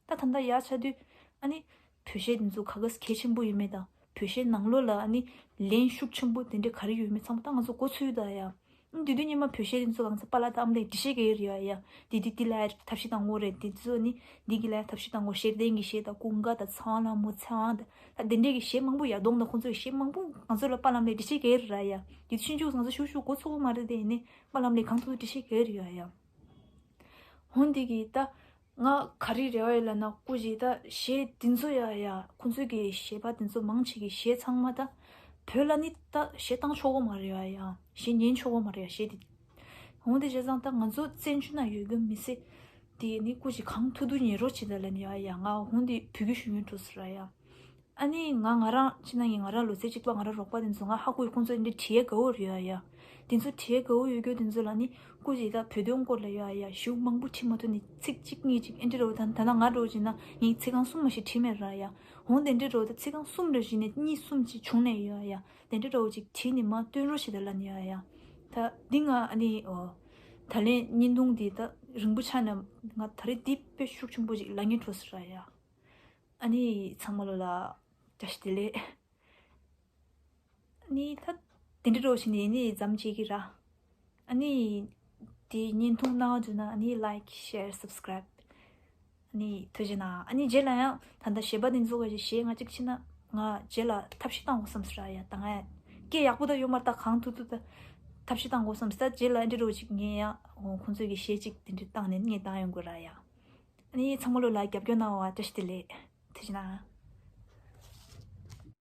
ད་ད་ལྟ་ཡར་ཆགས་དུས་ཨ་ནི་བོད་གཞས་འདི་ཚོ་ག་ག་གལ་ཆེན་པོ་ཡིན་མེད་དང་བོད་གཞས་ནང་ལོགས་ལ་ཨ་ནི་ལན་ཤུགས་ཆེན་པོ་དེ་འདྲ་ག་རེ་ཡོད་མེད་ཚང་མ་ད་ང་ཚོ་གོ་ཚོད་ད་ཡ། ཨ་ནི་དུས་དུས་སྙེ་མ་བོད་གཞས་འདི་ཚོ་གང་ཚ་པཱ་ལགས་དང་ཨ་མ་ལགས་འགྲེལ་བཤད་ག་ཡོད་རེད་ཡ། འདི་འདི་འདི་ལ་ཐབས་ཤེས་བཏང་དགོས་རེད། འདི་ཚོ་ནི་འདི་གི་ལ་ཐབས་ཤེས་བཏང་དགོས། ཤེར་ལྡན་གྱི་གཞས་དང་ཀུན་དགའ་དང་ཚངས་དབང་ལྷ་མོ་ཚེ་དབང་དང་ད་འདི་འདྲས་ཀྱི་གཞས་མང་པོ་ཡ། གདོང་དང་ཁོང་ཚོའི་གཞས་མང་པོ་ང་ཚོ་ལ་པཱ་ལགས་ལས་འགྲེལ་བཤད་ག་ཡོད་རེད་ཡ། དུས་དུས་ཆུང་ཆུང་ང་ཚོ་ཞུ་ཞུ་གོ་ཚོད་མ་རེད་དེ་ཡིན་ནི། པཱ་ལགས་ལས་གང་ཐུབ་འགྲེལ་བཤད་ག་ཡོད་རེད་ཡ་ཡ། འོ་འདི་གི་ད་ང་ག་རེ་རེ་བ་ཡོད་ལབ་ན་སྐུ་མཁྱེན་ད་གཞས་འདི་ཚོ་ཡ་ཡ་ཁོང་ཚོའི་གི་གཞས་པ་འདི་ཚོ་མང་ཆེ་གི་གཞས་ཚང་མ་ད་བོད་ལ་ནི་ད་གཞས་བཏང་ཆོག་གོ་མ་རེད་ཡ་ཡ། གཞས་ཉན་ཆོག་གོ་མ་རེད་ཡ་གཞས་འདི། འོ་འདི་བྱས་ཙང་ད་ང་ཚོ་བཙན་བྱོལ་ནང་ཡོད་རྒྱུ་མི་སེར་དེ་ནི་སྐུ་མཁྱེན་གང་ཐུབ་ཐུབ་ཉན་རོགས་བྱེད་ད་ལབ་ནི་ཡ་ཡ། ང་འོ་འདི་བོད་ཀྱི་ཞུ་ཡོན་འགྲོ་ཟེར་ར་ཡ། ཨ་ནི་ང་ང་རང་ཕྱི་ནང་གི་ང་རང་ལོ་ཚད་གཅིག་པ་ང་རང་རོགས་པ་དེ་ཚོ་ང་ཧ་གོ་ཡི། ཁོང་ཚོ་འདི་བྲིས་ཡས་དགའ་བོ་རེད་ཡ་ཡ། དེ་ཚོ་བྲིས་ཡས་དགའ་བོ་ཡོད་རྒྱུ་དེ་ཚོ་ལ་ནི་སྐུ་མཁྱེན་ད་བོད་དོན་སྐོར་ལ་ཡ་ཡ་ཞུ་མང་པོ་བྲིས་མ་ཐུབ་ནི་ཚིག་གཅིག་གཉིས་གཅིག་ཨེ་འདྲ་རོ། ད་ད་ན་ང་འགྲོ་བྱས་ན་ངས་ཚིག་རྐང་གསུམ་མ་ཞིག་བྲིས་མེད་ར་ཡ། འོ་དེ་འདྲ་རོ། ད་ཚིག་རྐང་གསུམ་རེ་བཞིན་ནས་གཉིས་གསུམ་ཅིག་བྱུང་ནས་ཡོད་ཡ། དེ་འདྲ་རོ་ཅིག་བྲིས་ནས་མ་སྟོན་རོགས་བྱེད་ད་ལབ་ནི་ཡ་ཡ། ད་འདི་ང་ཨ་ནི་ཨོ་ད་ལན་བརྙན་ཐུང་འདི་ད་རིང་པོ་ཆགས་ན་ང་ད་རེས་འདི་དཔེ་ཤུགས་ཆེན་པོ་ཅིག་ལབ་ངེས་འགྲོ་སོང་ར་ཡ། ཨ་ནི་ཚང་མ་ལོ་ལ་བཀྲ་ཤིས་བདེ་ལེགས། ཨ་ནི་ད་དེ་འདྲ་རོ་བྱས་ནས་ཨ་ནི་མཚམས་བཅད་ཀྱི་ར། ཨ་ནི་དེ་བརྙན་ཐུང་གནང་བ་བྱུང་ན་ཨ་ནི་like share subscribe ཨ་ནི་ཐུགས་རྗེ་གནང་། ཨ་ནི་རྗེས་ལ་ཡང་ད་ལྟ་གཞས་པ་དེ་ཚོ་ག་ཞིག་གཞས་ང་གཅིག་ཕྱིན་ན་ང་རྗེས་ལ་ཐབས་ཤེས་བཏང་དགོས་བསམ་སོང་ར་ཡ། ད་ང་སྐད་ཡག་པོ་ད་ཡོད་མ་རེད། ད་གང་ཐུབ་ཐུབ་ད་ཐབས་ཤེས་བཏང་དགོས་བསམ་སོང་། ད་རྗེས་ལ་ཨ་འདྲ་རོ་ཅིག་ངས་ཡང་ཁོང་ཚོའི་གི་གཞས་ཅིག་དེ་འདྲ་བཏང་ནས་ངས་བཏང་ཡོང་དགོས་ར་ཡ། ཨ་ནི་ཚང་མ་ལོ་ལ་རྒྱབ་སྐྱོར་གནང་བ་བཀྲ་ཤིས་བདེ་ལེགས། ཐུགས་རྗེ་གནང་།